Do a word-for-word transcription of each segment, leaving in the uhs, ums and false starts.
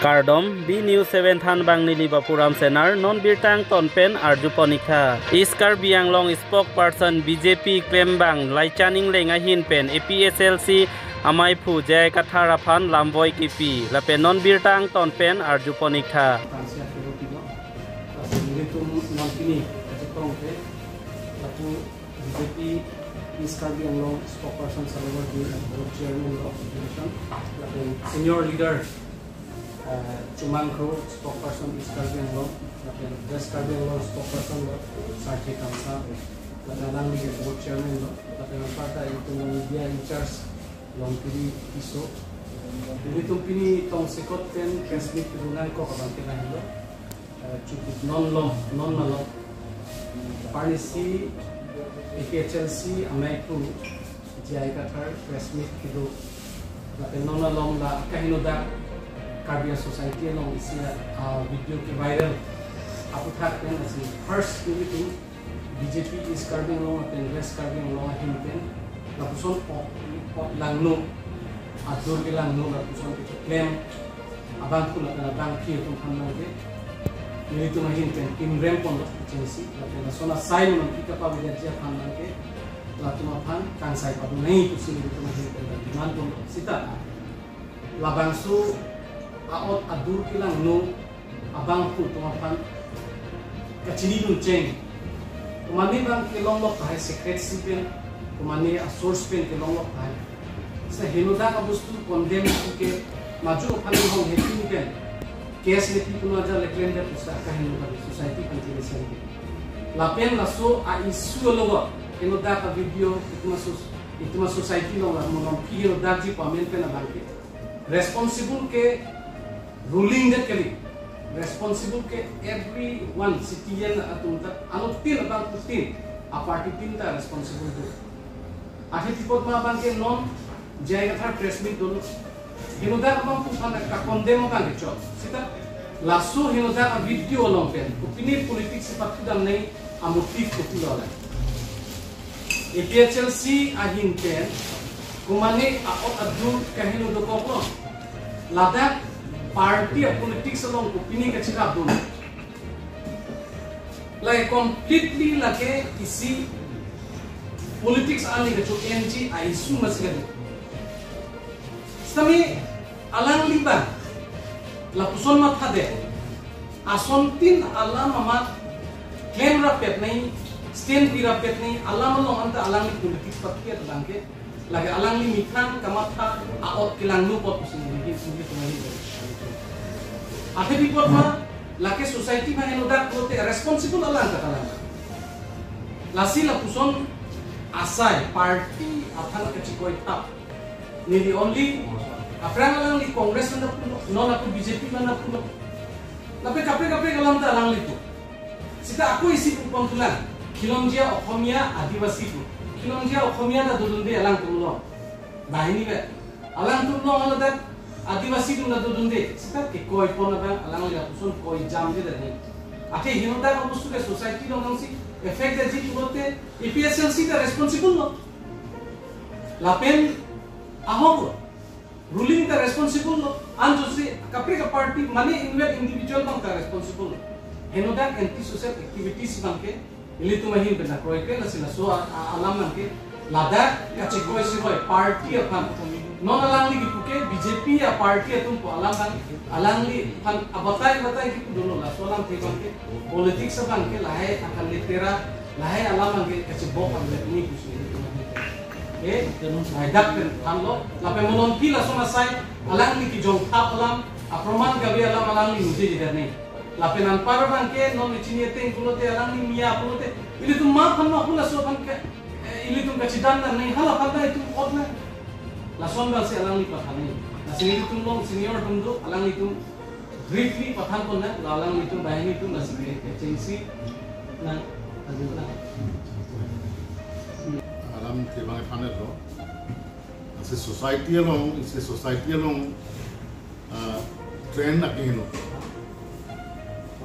Kardom, B News seven thanbang neli Bapuram Senar, non birta angton pen arjupon-iktha. East Karbi Anglong spokesperson B J P klembang Laichan Engleng ahin pen A P H L C amaiphu J I Kathar aphan lamvoi kipi, lapen non birta angton pen arjupon-iktha. Kansia kero pido. Lapen nelitum non pini kachetong ke, lapu B J P East Karbi Anglong spokesperson Salawar Dewan, board chairman lo, division, lapen senior leader, eh, Chumang Kro, spokesperson East Karbi Anglong, lapen West Karbi Anglong spokesperson lo, Sarthe Kamsa, lapen alangli ke board chairman lo, lapen anparta ilitum media in charge, Longkiri Tisso. Ilitum pini tongsekot pen press meet kedunang kok abang ke lahelo. Eh, chukut non lom, non malom. Parnisi A P H L C amaiphu J I Kathar press meet kedo. Lapen non malom la kaheno dak Karbi Society along isi, ah, video ke viral. Aphuthak pen lasi first nelitum B J P East Karbi Anglong lapen West Karbi Anglong ahin pen lapuson ok, ok langno, adur kelangno lapuson keklem abangphu lapen abangpi atum aphan abang ke nelitum ahin pen kimrem ponlo kechengsi, lapen lason asai non pi kapavedetji aphan abang ke latum aphan kangsai padun nangji pusi nelitum ahin pen demand ponlo. Sita labangso a-ok adur kelangno abangphu atum aphan kachinidun cheng. Komatne abang kelonglok tahai, secrecy pen, komatne a-source pen kelonglok tahai. Seta henodak abostu condemn ke maju aphan hong hetin pen case le pi kono aja le klem det pusi kaheno dak society aphan chini sen ke. Lapen laso a-issue along henodak a-video itum a-soc-, itum a-society along la monom pi henodakji pamen pen abang ke responsible ke ruling det kali. Responsible ke everyone, citizen atum ta, anuttin abangphutin, a-party tin ta responsible do. Athe pi apot ma abang ke non J I Kathar press meet dolo. Henodak abangphu aphan ka-condemn abang ke chot. Seta laso henodak a-video along pen kopine politics si pathudam nangji a-motive kopi lo la. A P H L C ahin pen komatne a-ok adur kaheno dokoklo. Ladak party a-politics along kopine kacherapdun. Lake completely lake isi politics ani kacho-enji a-issue masi kali. Sitame alangli abang lapuson mathadet, asontin alam amat klem rapet nangji, stand pi rapet nangji, alam along anta alangli politics pathi abang ke, lake alangli methang kamatha a-ok kelangno apot pusi neli, neli tumai. Athe pi apot ma, lake society ma henodak pulote responsible alang katalang. Lasi lapuson asai party aphan kachekoi thap. Neli only aphrang alangli Congress mena pulo, non ako B J P mena pulo. Lapen kaprek kaprek alam ta alangli pu. Seta ako isi pu pon thulang. Khilonjia Okhomia Adivasi pu. Khilonjia Okhomia ta dodunde alangtum along. Banghini vet. Alangtum along haladak Adivasi atum ta dodunde. Seta kekoi pon abang alangli lapuson koi jamje dani. Athe henodak abostu ke society along nangsi effect detji pulote A P H L C ta responsible lo. Lapen ahok lo. Ruling ta responsible lo. Anjosi kaprek a-party mane inwet individual abang ta responsible lo. Henodak anti-social activities abang ke ilitum ahin pen ta kroikre, lasi laso a, a, alam abang ke ladak kachekoi sekoi party aphan. Non alangli kipu ke B J P a-party atum pu alam abang, alangli aphan abatai batai kipu dolo, laso alamthe abang ke politics abang ke lahai akan litera, lahai alam abang ke kachebok abang ni pusi. Eh, lahai dak pen thanlo, lapen monon pi lason asai, alangli kejong thap alam, aproman kave alam alangli mujhe jider ni. Lapen anpar abang ke non chini ateng pulote alangli mia pulote, ilitum ma aphan ma pu laso aphan ke, eh, ilitum kachedam nang ni, hala aphan ta itum ot nang. Lason abang si alangli pathan ni. Lasi ilitum along senior atum do, alanglitum briefly pathan pon nang, la alanglitum banghini atum lasi ke, kechengsi nang, adu nang. Alamthe abang ke thanlo. Lasi society along, isi society along, ah, trend akeheno,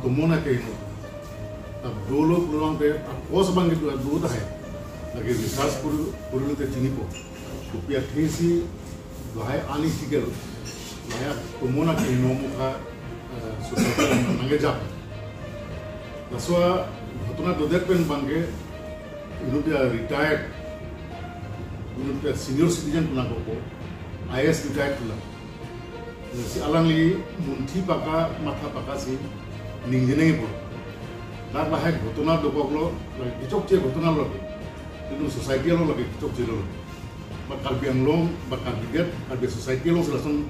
tomon akeheno. Ta dolo pulang te, ta cause abang ke do, do tahai. Lake research kori, kori te chinipo. Kopi athesi lahai ani tikel. Ya, tomon akeheno amokha, eh, society nangkejap. Laso a ghotona dodet pen abangke, inut ya retired, inut ya senior citizen pu nangkokpo, I A S retired pu nang. Si alangli munthi paka, matha paka si ningje nangpo. Dak lahai ghotona dokoklo, lake kechokche ghotona lo ke. Itu society along lake kechokche lo. Ba Karbi Anglong, ba Karbi det, Karbi society along si lason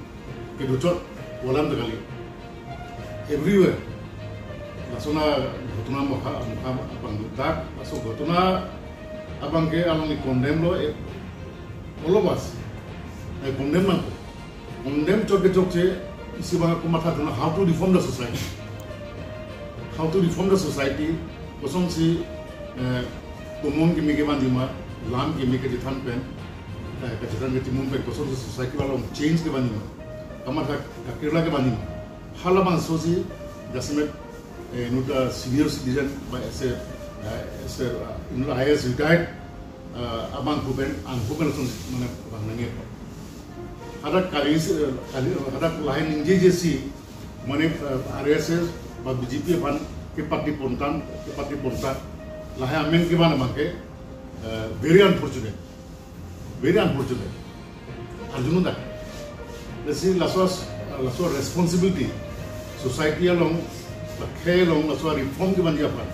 kedochot, pu alam ta kali. Everywhere. Lason a ghotona amokha, amokha abang dak, laso ghotona abangke alangli condemn lo, eh, all of us. I condemn nangpo. Condemn chot ke chokche, isi abang ako matha dun, how to reform the society. How to reform the society, kosonsi, eh, tomon kimi kevanji ma, lam kimi kachethan pen, eh, kachethan kachimum pen, kosonsi society along change kevanji ma. Kamatha kakirla kevanji ma. Halabangso si, jasemet, eh, inut a senior citizen, ba ese, eh, ese, eh, inut a I A S retired, eh, abang pu pen, angpu pen lason mane vang nangji. Hadak kali si, eh, kali, hadak lahai ningjeje si, mane, eh, R S S ba B J P aphan kepati pontan, kepati pontan, lahai amen kevan abangke, eh, very unfortunate. Very unfortunate. Arjunang dak. Lasi laso, laso responsibility. Society along, lakhei along, laso reform kevanji aphan.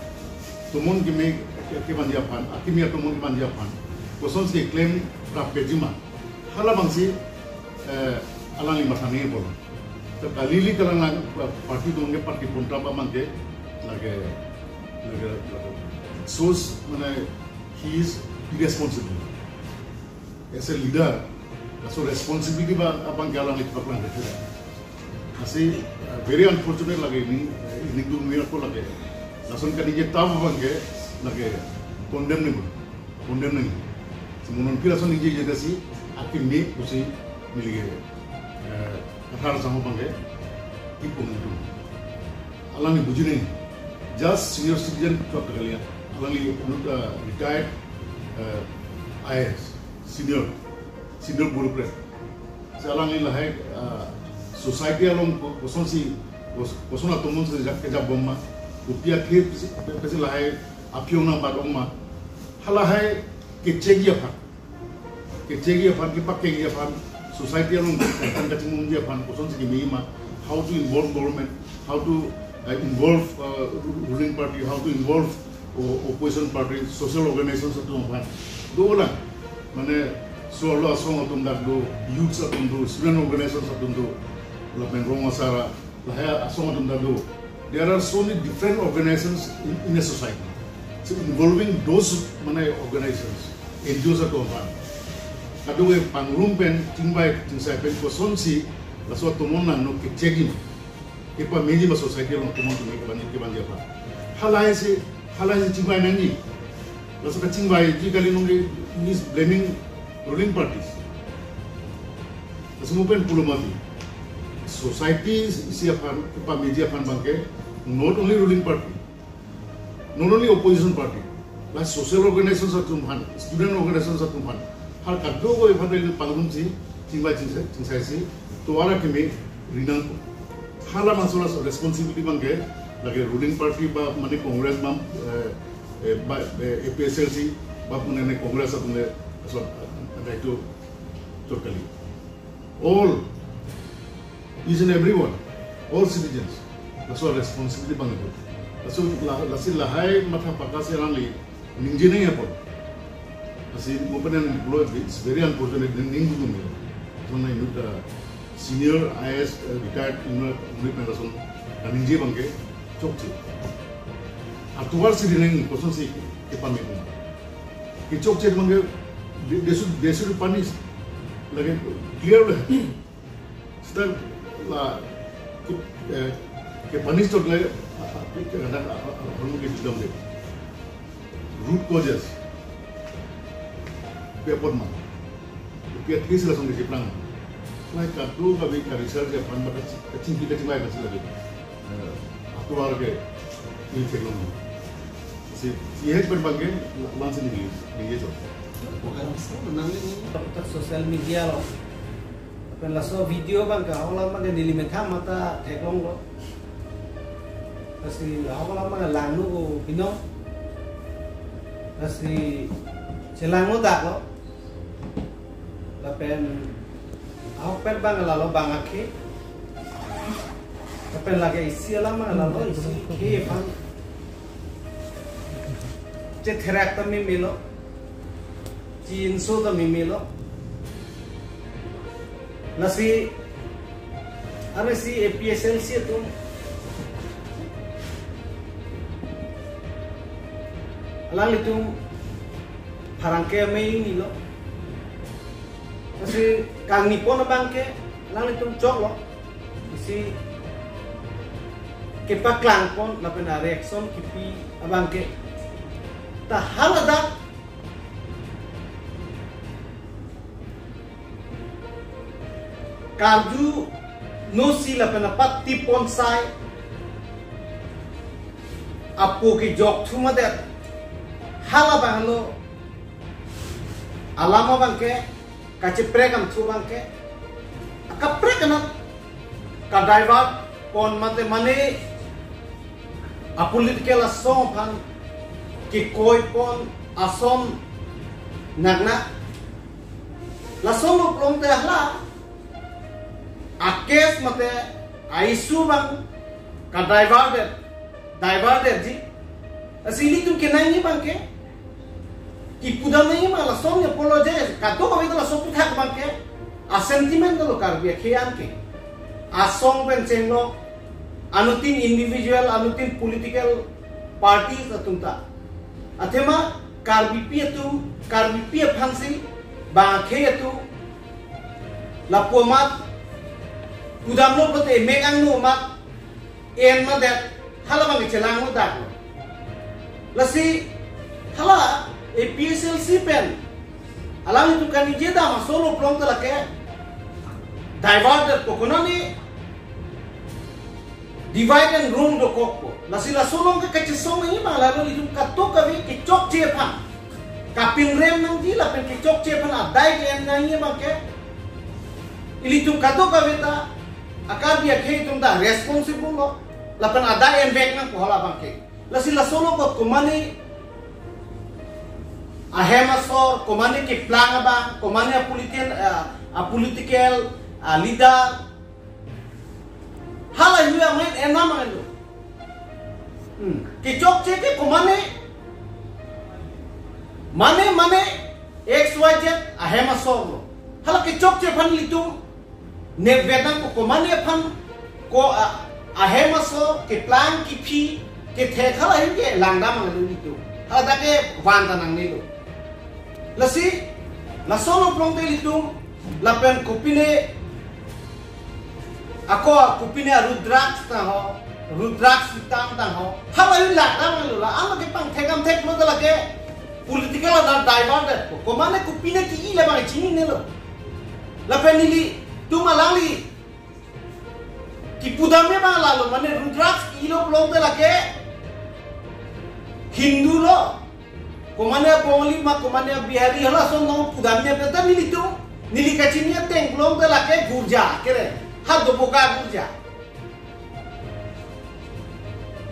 Tomon kimi kevanji aphan, akimi atomon kevanji aphan. Kosonsi claim rap kejima. Halabangsi, eh, alangli matha nangji pulo. To kali-li kalang lang, eh, party tomon kepati pontan abangke, lake, lake, lake. Shows, mane, he is irresponsible. As a leader, laso responsibility abang, abangke alangli paklang kethek. Lasi, eh, very unfortunate lake ini, eh, ini tu mir ako lake. Lason kaningje tap abangke, lake condemn nangji, condemn nangji. Si mo non pi lason ningjeje tangsi, akimi pusi neli ke, eh, kathar sangho abangke, ipon itu. Alangli buji nangji, just senior citizen chot kali ya. Alangli inut, eh, retired, eh, I A S, senior, senior bureaucrat. Si alangli lahai, eh, society along ko-, kosonsi, kos-, koson atomon si jak kejap bom ma, kopi athe pesi, pesi lahai aphi-ong nangbat-ong ma, halahai kechekji aphan. Kechekji aphan, kepakengji aphan, society along kachethan kachimumji aphan, kosonsi kimi ma, how to involve government, how to, uh, involve, uh, ru-, ruling party, how to involve o-, opposition party, social organizations atum aphan. Dolang, mane, so-arlo asong atum dak do, youths atum do, student organizations atum do, lapen rong asar, lahai asong atum ta do. There are so many different organizations in, in a society. So involving those, mane, organizations, N G Os atum aphan, kadokave pangrum pen, chingvai chingsai pen, kosonsi laso atomon nangno kechekji ma, kepameji ma society along atomon atum kevanji, kevanji aphan. Halahai si, halahai si chingvai nangji. Laso kachingvaiji kali nonke is blaming ruling parties. Laso mo pen pulo mati. Society isi aphan, kepameji aphan abangke, not only ruling party, not only opposition party, la social organizations atum aphan, student organizations atum aphan, hal kadokave aphan pangrum si, chingvai chingsai, chingsai si, tovar akimi ri nangpo. Halabangso laso responsibility abangke, lake ruling party ba, mane Congress ba, eh, eh, ba, eh, A P H L C, ba mane Congress atum le, laso, eh, daito chot kali. All, each and everyone, all citizens, laso responsibility abang itu. Laso la-, lasi lahai matha paka si alangli ningje nangji apot. Lasi mo pen neli pulo, it's very unfortunate, ning, ning dukun ya. Lason inut, uh, senior I A S, uh, retired inut, inut pen lason kaningje abangke chokche. Atovar si ri nangji, kosonsi kepame pu. Kechokche abangke, they, they should, they should be punished. Lake clear lo. Seta la ke, eh, kepunish chot le, ah, ah, ke, ke, ah, ah, ah, ah, ke bidam de. Root causes. Kopi apot ma. Kopi athe si lason kecheplang. Lahai kadokave ka-research aphan ba kaching, kachingki kachingvai aphan si lake, eh, atovar ke ini theklong. Si, si het pen abangke la-, la-ansi neli, neli chot. Bukan, sebenarnya ini. Social media lo. Laso video abang ke ahok alam abang ke neli methang mata theklonglo. Lasi ahok alam abang langno ko binong. Lasi chelangno daklo. Lapen ahokpet abang lalo bang akhei. Lapen lake isi alam abang lalo isi akhei aphan chetherak ta memelo. Chinso ta memelo. Lasi, ano si A P H L C atum alanglitum pherangke amei nilo. Lasi kangnipon abang ke alanglitum choklo. Isi kepaklangpon lapen a reaction kipi abang ke. Ta haladak karjunosi lapen apatipon sai apo kejok thu madet. Hala abang lo alam abang ke, kacheprek amthu abang ke, akaprek anat ka divert pon mate mane a political asong aphan kekoipon ason nangnak. Lason lo pulote hala a case mate a issue abang ka diverted, diverted ji. Lasi ilitum kenangji abang ke, kipudam nangji abang lason apologize, kadokave ta laso aputhak abang ke a sentiment lo Karbi akhei an ke. Asong pen chenglok, anuttin individual, anuttin political parties atum ta. Athema Karbipi atum, Karbipi aphansi bang akhei atum lapu amat pudamlo pulote emek angno amat en madet, hala abang chelangno daklo. Lasi hala A P H L C pen alanglitum kaningje dam ason lo pulote lake diverted ko, konane divide and rule dokokpo. Lasi laso along ke kachesong nangji abang lalo ilitum kadokave kechokche aphan kapinrem nangji lapen kechokche aphan adai ke-en nangji abang ke ilitum kadokave ta a Karbi akhei atum ta responsible lo lapen adai envek nangpo hala abang ke. Lasi laso along ko komane ahem asor, komane keplang abang, komane a political, ah, a political, ah, leader, hala hu amen enam amen lo. Hmm. Kechokche ke komane, mane mane X Y Z ahem asor lo. Hala kechokche aphan ilitum nepvet nangpo, komane aphan ko a, ahem asor keplang kephi kethek hala ahin ke langdam nanglo ilitum. Hala dak ke van ta nangnelo. Lasi laso along pulote ilitum lapen kopine ako kopine a Rudraks ta ho, Rudraks Sitang ta ho, hala ahin langdam nanglo, la-an lake pangthek damthek pulote lake political adai diverted ko. Komane kopine ke-i labang chininelo. Lapen nelitum alangli kipudam abang lalo, mane Rudraks ke-ilo pulote lake Hindu lo, komane Bongali ma, komane Bihari, halason nangpudam ne peta nelitum, neli kachini ateng pulote lake gurja kere, ha doboka gurja.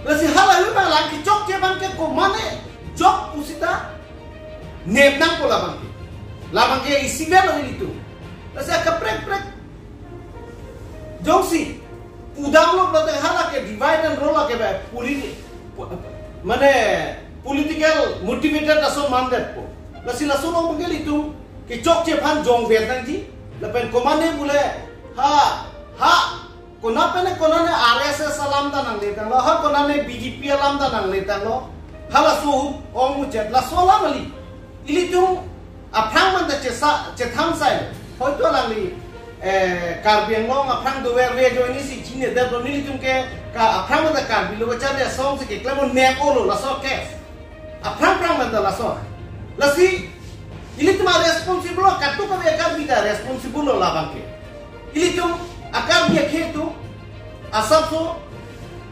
Lasi hala hu abang lang kechokche abang ke komane chok pusita nep nangpo labang ke. Labang ke isi belo ilitum. Lasi akaprek prek jongsi pudamlo pulote hala ke divide and rule ke ba poli-, pu-, mane political motivated ason mandetpo. Lasi laso along abang ke ilitum kechokche aphan jongver nangji. Lapen komane bule ha, ha, konat pen konane R S S alam ta nangletanglo, ha konane B J P alam ta nangletanglo. Halaso ahut ong muchet laso alam kali. Ilitum aphrang manta chesa, chethang sai. Hoito alangli, eh, Karbi Anglong aphrang dover ve ajoine si chinine det lo, nelitum ke ka aphrang manta Karbi lo kacharli asong si keklem nep-olo laso ke. Aphrang phrang manta laso. Lasi ilitum a responsible lo, kadokave a Karbi ta responsible lo labang ke. Ilitum a Karbi akhei atum asapso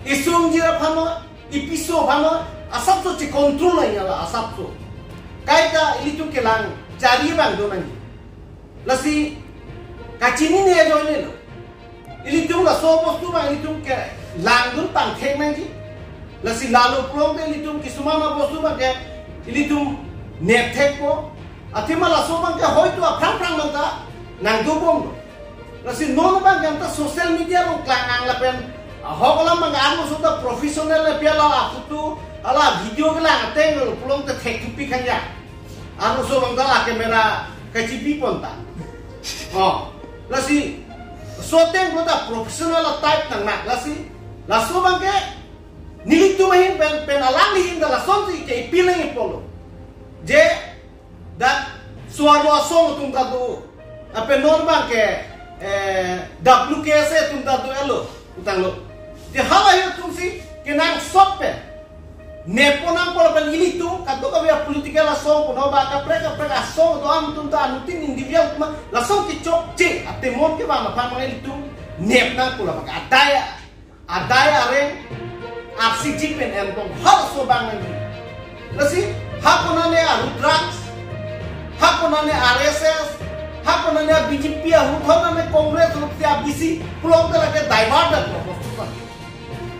isung jira phano, ipiso phano, asapso che control nangji la asapso. Kaita ilitum kelang charli abang do nangji. Lasi Kachinine ajoinelo. Ilitum laso bostu abang ilitum ke langdun tangthek nangji. Lasi lalo pulote ilitum kisuman abostu abang ke ilitum nepthekpo. Athema laso abang ke hoito aphrang phrang abang ta nangdobomlo. Lasi non abang ke anta social media along klang-ang lapen ahok alam abang ke arloso ta professional le pi ala photo, ala video kelang ateng lo pulote thekthupi khanya. Arloso abang ta la camera kachipipon ta. Oh, lasi so ateng lo ta professional type nangnak. Lasi laso abang ke nelitum ahin pen, pen alangli ahin ta lasonsi ke appeal nangji pulo. Je dak suarlo asong atum ta do. Lapen non abang ke, eh, W K S A atum ta do elo, utanglo. Je hala ahin atumsi kenangsot pen neppo nangpo lapen ilitum kadokave political asong punon ba kaprek kaprek asong do-an atum ta anuttin individual atum lason kechokche atemon kevang aphan abang ilitum nep nangpo lapen adai, adai areng arsiji pen entong halaso abang nangji. Lasi hakonane a Rudraksh, hakonane R S S, hakonane B J P ahut, hakonane Congress ahut si a B C pulote lake divert lo bostu abang.